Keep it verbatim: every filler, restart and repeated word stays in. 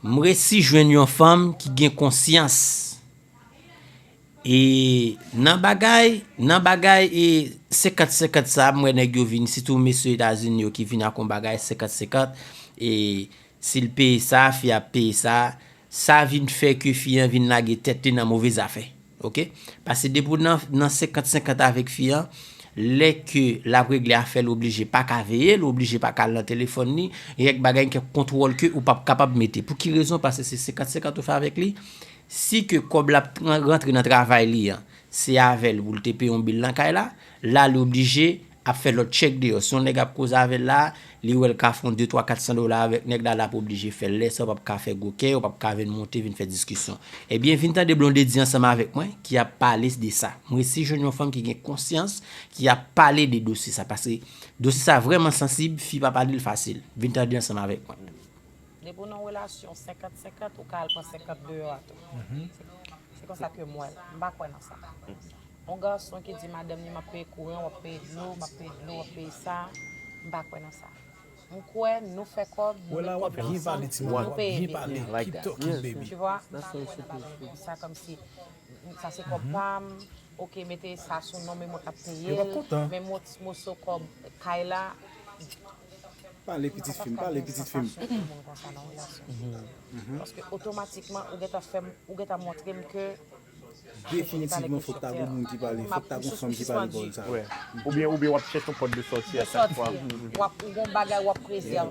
M resi jwenn yon fanm ki gen konsyans. E nan bagay, nan bagay e senkant senkant sa, m wè nèg yo vin, sitou mesye Etazini yo ki vin ak yon bagay senkant senkant, e si l peye sa, fi a ap peye sa, sa vin fè ke fi an vin lage tèt li nan move zafè. Oke? Paske depi w nan, nan senkant senkant avèk fi an, lè ke l ap regle afè l, oblije pa ka veye l, oblije pa ka al nan telefòn li, gen kèk bagay, gen kèk kontwòl ke ou p ap kapab mete. Pou ki rezon? Paske se senkant senkant ou fè avèk li. Si ke kòb la ap rantre nan travay li an, se avè l pou l te peye yon bil nan kay la, la li oblije ap fè lòt tchèk deyò. Si yon nèg ap koze avè l la, li wè l ka fè yon de, twa, kat san dola avèk nèg la, l ap oblije fè l. Lè sa, w p ap ka fè gwo kè, w p ap ka vin monte, vin fè diskisyon. Ebyen, vin tande Blondedy ansanm avèk mwen, ki ap pale de sa. M resi jwenn yon fanm ki gen konsyans, ki ap pale de dosye sa. Paske dosye sa vrèman sansib, fi pa pale l fasil. Vin tande ansanm avèk mwen. Depi w nan relasyon senkant senkant, ou ka al pran senkant deyò a tou. Se konsa ke m wè l. M pa kwè nan sa. Yon gason ki di madanm li, "M ap peye kouran, w ap peye dlo, m ap peye dlo, w ap peye sa," m pa kwè nan sa. M kwè nou fè kòb, nou met kòb la ansanm, nou peye bil. Tu vois? M pa kwè nan bagay konsa, kòmsi sa se kòb pa m, oke, mete sa sou non m, e mwen k ap peye l, men mwen ti moso kòb kay la. Pale pitit fi m, pale pitit fi m. Paske otomatikman, ou gentan fè m, ou gentan montre m ke Definitivman, fòk ta gon moun ki pale, fòk ta gon fanm ki pale bò sa. Oubyen, oubyen w ap chèche yon pòt de sòti a chak fwa. W ap, ou gon bagay w ap prezève.